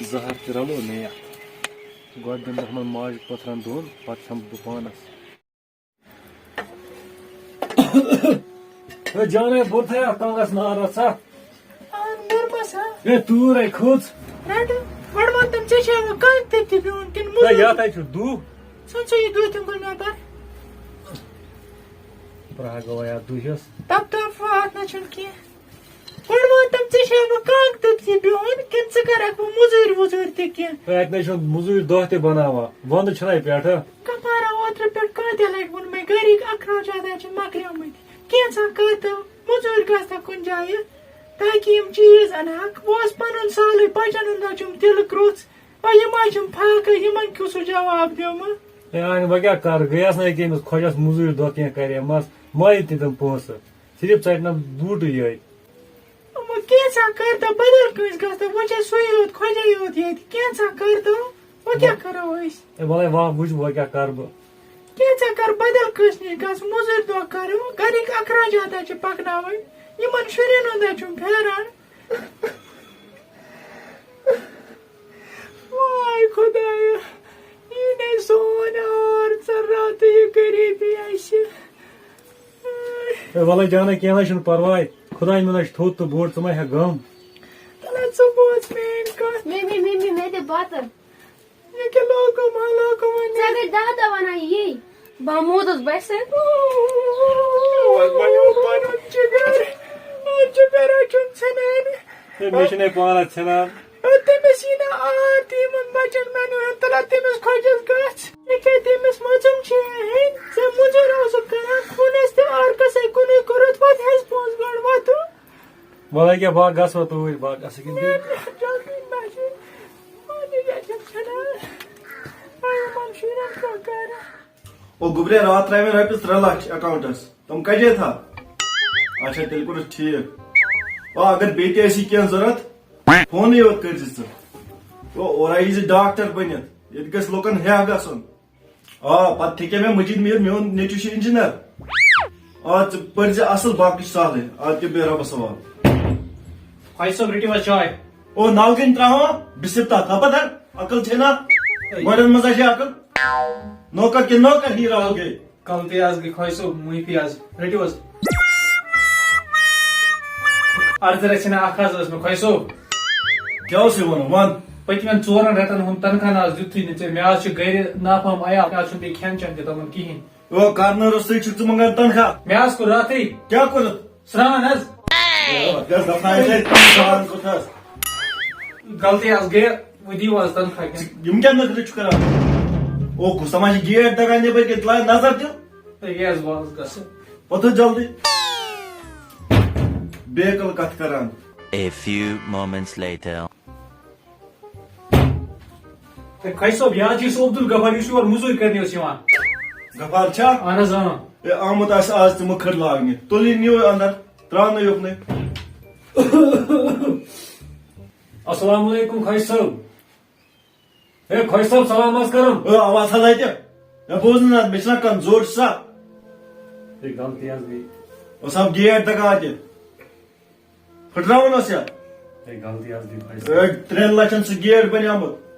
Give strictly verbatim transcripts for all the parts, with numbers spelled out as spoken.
زہر تہِ رلو نہ یتھ۔ گۄڈٕ دِمہٕ بہٕ یِمن ماجہِ پٔتھرن دۄن، پتہٕ کھٮ۪مہٕ بہٕ پانس۔ ہے جانے، بوٚرتھے اتھ کانٛگرس نار رژھا۔ آ، گرمس ہا۔ ہے، توٗر ہے کھوٚت۔ رٹہٕ، گۄڈٕ وَن تِم، ژےٚ چھےٚ وۄنۍ کانٛہہ تہِ تہِ بیوٚن کِنہٕ ہے، موٚزوٗر؟ یتھ ہے چھُ دُہ۔ ژھٕن سا یہِ دُہ تہِ گۄڈٕ نٮ۪بر۔ پرٛاہ گوٚو یتھ دُہِس۔ تَپ تَپ وۄنۍ، اتھ نہ چھُنہٕ کینٛہہ۔ گۄڈٕ وَن تِم، ژےٚ چھےٚ وۄنۍ کانٛہہ تہِ تہِ بیوٚن کِنہٕ ژٕ کرکھ وۄنۍ موٚزوٗرۍ وۄزوٗرۍ تہِ کینٛہہ؟ ہے، اتہِ نہ چھُنہٕ موٚزوٗرۍ دۄہ تہِ بناوان، ونٛدٕ چھُنہ پٮ۪ٹھٕ۔ کپارا اوترٕ پٮ۪ٹھ کٲتیٛاہ لٹہِ ووٚن مےٚ، گرِکۍ اخراجات حظ چھِ مۄکلیمٕتۍ۔ کینٛژھا کر تو، موٚزوٗرۍ گژھ تہٕ کُنہِ جایہِ، تاکہِ یِم چیٖز اَنہٕ ہاکھ۔ بہٕ اوس پَنُن سالٕے بَچَن ہُنٛد لَچُم تِلہٕ کرٛوٚژھ۔ وۄنۍ یِم حظ چھِم فاقہٕ، یِمَن کیُتھ سُہ جواب دِمہٕ؟ ہے، اَہَن، وۄنۍ کیٛاہ کَرٕ؟ گٔیَس نہٕ أکیٛاہ أمِس خۄجَس موٚزوٗرۍ دۄہ کینٛہہ، کَرے مَس، مَے تہِ تِم پونٛسہٕ۔ صرف ژَٹہِ نہ بوٗٹٕے یٲتۍ۔ وۄنۍ کینٛژھا کر تو، بدل کٲنٛسہِ گژھ تو، وۄنۍ چھےٚ سُے یوت، خۄجے یوت ییٚتہِ۔ کینٛژھا کر تو، وۄنۍ کیٛاہ کرو أسۍ؟ ہے، وَلَے وَ-، وٕچھ بہٕ، وۄنۍ کیٛاہ کَرٕ بہٕ؟ کینٛژھا کر بدل کٲنٛسہِ نِش گژھ، مٔزوٗرۍ دۄہ کَرو، گَرِکۍ اخراجات حظ چھِ پَکناوٕنۍ، یِمَن شُرٮ۪ن ہُنٛد حظ چھُم پھیران۔ واے خۄدایا، یی نے سون آر ژٕ راتہٕ یہِ غریٖبی اَسہِ۔ ہے، وَلَے جانا، کینٛہہ نہ حظ چھُنہٕ پَرواے، خۄداے مےٚ نہ چھُ تھوٚد تہٕ بوٚڑ، ژٕ مہ ہےٚ غم۔ تَلہ ژٕ بوز میٛٲنۍ کَتھ۔ ممی، ممی، مےٚ دِ بَتہٕ۔ یہِ کیٛاہ لوکو ما لوکو وَنہِ؟ ژےٚ گٔے دَہ دۄہ وَنان یی۔ بہٕ موٗدُس بَسہِ سۭتۍ۔ اوس بَنیو پَنُن جِگر۔ آ، جِگر حظ چھُم ژھٕنان۔ ہے، مےٚ چھُنہٕ پانَس ژھٕنان۔ آ، تٔمِس یی نہٕ آر تہِ یِمَن بَچَن میٛانٮ۪ن ہُنٛد تَلہ، تٔمِس خۄجَس گژھ۔ یہِ کیٛاہ تٔمِس مۄژُم چھِ ہیٚنۍ؟ ژےٚ مُنظر اوسُکھ کَران، کھوٗنَس تہِ آرکَسَے کُنُے کوٚرُتھ، پَتہٕ ہٮ۪س پونٛسہٕ گۄڈٕ وَتھُن۔ وَلَے کیٛاہ، بہٕ ہا گژھٕ وۄنۍ توٗرۍ، بہٕ ہا گژھٕ کِنہٕ بیٚیہِ؟ جلدی مَسجِد۔ وۄنۍ ییٚتٮ۪ن چھَنہٕ۔ وۄنۍ یِمَن شُرٮ۪ن کیٛاہ کَرٕ؟ او گوٚبرے، راتھ ترٛایہِ مےٚ رۄپیَس ترٛےٚ لَچھ اٮ۪کاوُنٛٹَس۔ تِم کَجے تھا؟ اچھا، تیٚلہِ کوٚرُتھ ٹھیٖک۔ آ، اگر بیٚیہِ تہِ آسی کینٛہہ ضوٚرَتھ، فونٕے یوت کٔرۍ زِ ژٕ۔ او، اورٕ یی زِ ڈاکٹر بٔنِتھ۔ ییٚتہِ گژھِ لُکَن ہیٚہ گژھُن۔ آ، پتہٕ تھیٚکے مےٚ مجید میر، میون نیٚچوٗ چھُ engineer۔ آ، ژٕ پٔرۍ زِ اصٕل، باقٕے چھُ سہلٕے۔ آ، تہِ بیٚہہ رۄبَس حوالہٕ۔ خۄجہِ صٲب، رٔٹِو حظ چاے۔ او، نَلکہٕ کَنۍ ترٛاوان، بِسِپتا، خبردار، عقل چھے نا؟ گۄڈَن منٛز آسہِ عقل۔ نوکر کے نوکر ہی رہو گے۔ غلطی حظ گٔے خۄجہِ صٲب، معٲفی حظ، رٔٹِو حظ۔ عرضہٕ رژھِ ہنا اکھ حظ ٲس مےٚ خۄجہِ صٲب۔ کیٛاہ اوسُے وَنُن؟ وَن۔ پٔتمٮ۪ن ژورَن رٮ۪تَن ہُنٛد تنخواہ نہ حظ دیُتھُے نہٕ ژےٚ۔ مےٚ حظ چھِ گَرِ ناپَہَم عیال، مےٚ حظ چھُنہٕ بیٚیہِ کھٮ۪ن چٮ۪ن تہِ تِمَن کِہیٖنۍ۔ او، کرنہٕ روٚستُے چھُکھ ژٕ منٛگان تنخواہ؟ مےٚ حظ کوٚر راتھٕے۔ کیٛاہ کوٚرُتھ؟ سرٛان حظ۔ او، کیٛاہ دَفعہ یہِ تۄہہِ سرٛان کوٚرُتھ حظ؟ غلطی حظ گٔے، وۄنۍ دِیِو حظ تنخواہ کینٛہہ۔ یِم کیٛاہ نخرٕ چھُ کران؟ او، کُس تام چھِ گیٹ دَگان یَپٲرۍ کِنۍ، تُلان نظر تہِ۔ ہے، یہِ حظ بہٕ حظ گژھٕ۔ پوٚتُس جلدی۔ بیکل کتھ کران۔ A few moments later. ہے، خۄجہِ صٲب، یہِ حظ چھُ یُس عبدالغفار، یُس یور مٔزوٗرۍ کرنہِ اوس یِوان۔ غفار چھا؟ اہن حظ، اۭں۔ ہے، آمُت آسہِ آز تہِ مٔکھٕر لاگنہِ۔ تُلِو، نِیِو اندر، ترٛاونٲیِو یُکنُے۔ السلام علیکم خۄجہِ صٲب۔ ہے، خۄجہِ صٲب، سلام حظ کرُن۔ او، آواز حظ اتہِ۔ مےٚ بوٗز نہٕ حظ، مےٚ چھِنہ کمزور چھُ سا۔ ہے، غلطی حظ گٔے۔ او صاحب، گیٹ دَگان اتہِ۔ پھٕٹراوُن اوس یا؟ ہے، غلطی حظ گٔے خۄجہِ صٲب۔ ہے، ترٛٮ۪ن لَچھَن سُہ گیٹ بنیومُت۔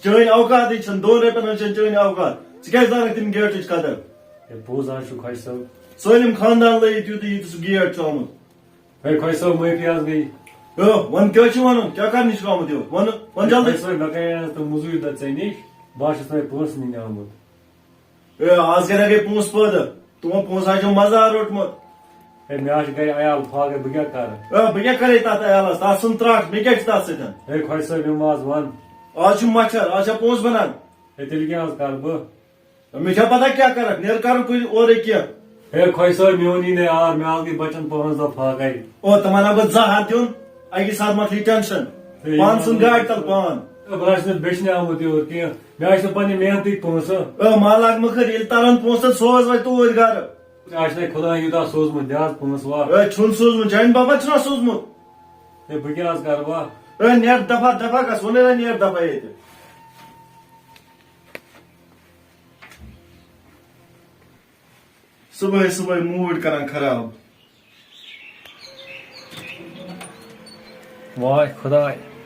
چٲنۍ اوقاتٕے چھَنہٕ، دۄن رۄپیَن ہٕنٛز چھَنہٕ چٲنۍ اوقات۔ ژٕ کیٛازِ زانَکھ تَمہِ گیٹٕچ قدر؟ ہے، پوٚز حظ چھُ خۄجہِ صٲب۔ سٲلِم خاندان لٲیِتھ یُتُے یہِ تہِ سُہ گیٹ چھُ آمُت۔ ہے، خۄجہِ صٲب، معٲفی حظ گٔے۔ ہے، وَن کیٛاہ چھُ وَنُن؟ کیٛاہ کَرنہِ چھُکھ آمُت یور؟ وَن، وَن جلدی۔ خۄجہِ صٲب، مےٚ کَرے نہٕ تِم مٔزوٗرۍ دۄہ ژےٚ نِش۔ بہٕ حظ چھُس تۄہہِ پونٛسہٕ نِنہِ آمُت۔ ہے، آز کَرِ گٔے پونٛسہٕ پٲدٕ۔ تِمو پونٛسہٕ حظ چھُ مَزٕ روٚٹمُت۔ ہے، مےٚ حظ چھِ گَرِ عیال فاقے، بہٕ کیٛاہ کَرٕ؟ ہے، بہٕ کیٛاہ کَرے تَتھ عیالَس؟ تَتھ ژھٕن ترٛٹھ، مےٚ کیٛاہ چھُ تَتھ سۭتۍ؟ ہے، خۄجہِ صٲب، یِم حظ وَن۔ آز چھُ مَچھر، آز چھا پونٛسہٕ بَنان؟ ہے، تیٚلہِ کیٛاہ حظ کَرٕ بہٕ؟ مےٚ چھا پتہ کیٛاہ کرکھ؟ نیر کرُن کُنہِ اورَے کینٛہہ۔ ہے خۄجہِ صٲب، میون یی نہٕ یار، مےٚ حظ گٔے بَچَن پانٛژھ دۄہ فاقے۔ او، تِمَن ہا بہٕ زہر دیُن، اَکی ساتہٕ مۄکلی ٹٮ۪نشَن۔ ہے، پانہٕ یِمَن ژھٕن گاڑِ تَل پان۔ ہے، بہٕ حظ چھُس نہٕ بیٚچھنہِ آمُت یور کینٛہہ، مےٚ حظ چھِ پَنٕنہِ محنتٕکۍ پونٛسہٕ۔ او، ما لاگ مٔکھٕر، ییٚلہِ تَرَن پونٛسہٕ، سوز وۄنۍ توٗرۍ گرٕ۔ اَسہِ چھُنہٕ خۄدایَن یوٗتاہ سوٗزمُت، دِ حظ پونٛسہٕ وَ۔ ہے، چھُنہٕ سوٗزمُت، چانہِ باپَتھ چھُنہ سوٗزمُت۔ ہے، بہٕ کیٛاہ حظ کَرٕ وۄنۍ؟ ہے، نیر دفعہ، دفعہ گژھ، وَنَے نہ نیر دفعہ ییٚتہِ۔ صُبحٲے صُبحٲے موٗڈ کران خراب۔ واے خۄداے،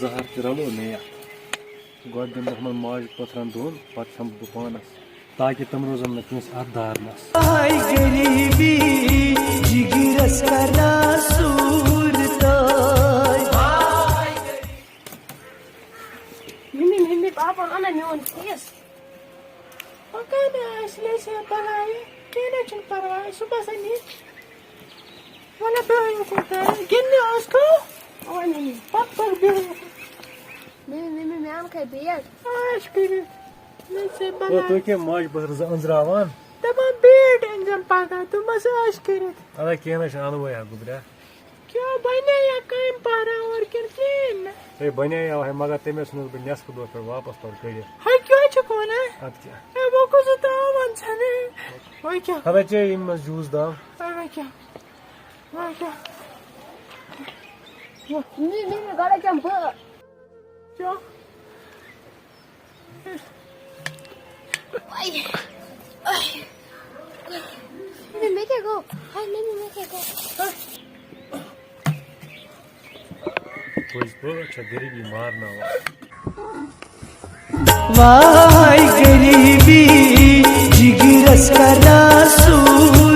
زہر تہِ رلو نہٕ یتھ۔ گۄڈٕ دِمہٕ بہٕ یِمن ماجہِ پٔتھرن دۄن، پتہٕ کھٮ۪مہٕ بہٕ پانس، تاکہِ تِم روزن نہٕ کٲنٛسہِ اتھ دارنس۔ ہاے غریبی، جگرس کران سوٗر تاے۔ ممی، ممی، پاپا انا میون کیس۔ پکان آسہِ، لے سا پرواے، کینٛہہ نہ چھُنہٕ پرواے، صُبحس اَنہِ۔ وَلہٕ بیٚہو یوکُن تہٕ گِنٛدنہِ آس کھو۔ وۄنۍ پَتہٕ پَتہٕ بیٚہو یوکُن۔ مےٚ، مےٚ، مےٚ، مےٚ اَنکھَے بیگ۔ عٲش کٔرِتھ۔ مےٚ چھِ او، بَنان۔ تُہۍ کیٛاہ ماجہِ پٔتھرس أنٛزراوان؟ دَپان بیٹ أنۍزٮ۪م پَگاہ، دوٚپمَس عٲش کٔرِتھ۔ اَدٕ کیٚنٛہہ نہ چھُنہٕ، اَنوے اَکھ گوٚبریا۔ کیٛاہ بَنے یا کامہِ پَہرا اورٕ کِنہٕ کِہیٖنۍ نہٕ؟ ہے، بَنے یا، ہے، مگر تٔمۍ ٲس ژھٕنُس بہٕ نٮ۪صفہٕ دۄہ پٮ۪ٹھ واپَس تورٕ کٔڑِتھ۔ ہے، کیٛاہ چھُکھ وَنان؟ اَدٕ کیٛاہ؟ ہے، وۄنۍ کُس یہِ تاوَن ژھٮ۪نہٕ؟ وۄنۍ کیٛاہ؟ خبر ژےٚ ییٚمہِ منٛز جوٗس دام۔ وۄنۍ کیٛاہ؟ وۄنۍ کیٛاہ؟ مےٚ، مےٚ، مےٚ گۄڈٕ کیٛاہ بہٕ؟ کیٛاہ؟ مےٚ، مےٚ کیٛاہ گوٚو؟ ہاے، مےٚ، مےٚ، مےٚ کیٛاہ گوٚو؟ پٔزۍ پٲٹھۍ چھےٚ غریٖبی مارناوان۔ واے غریٖبی، جِگرس کران سوٗر۔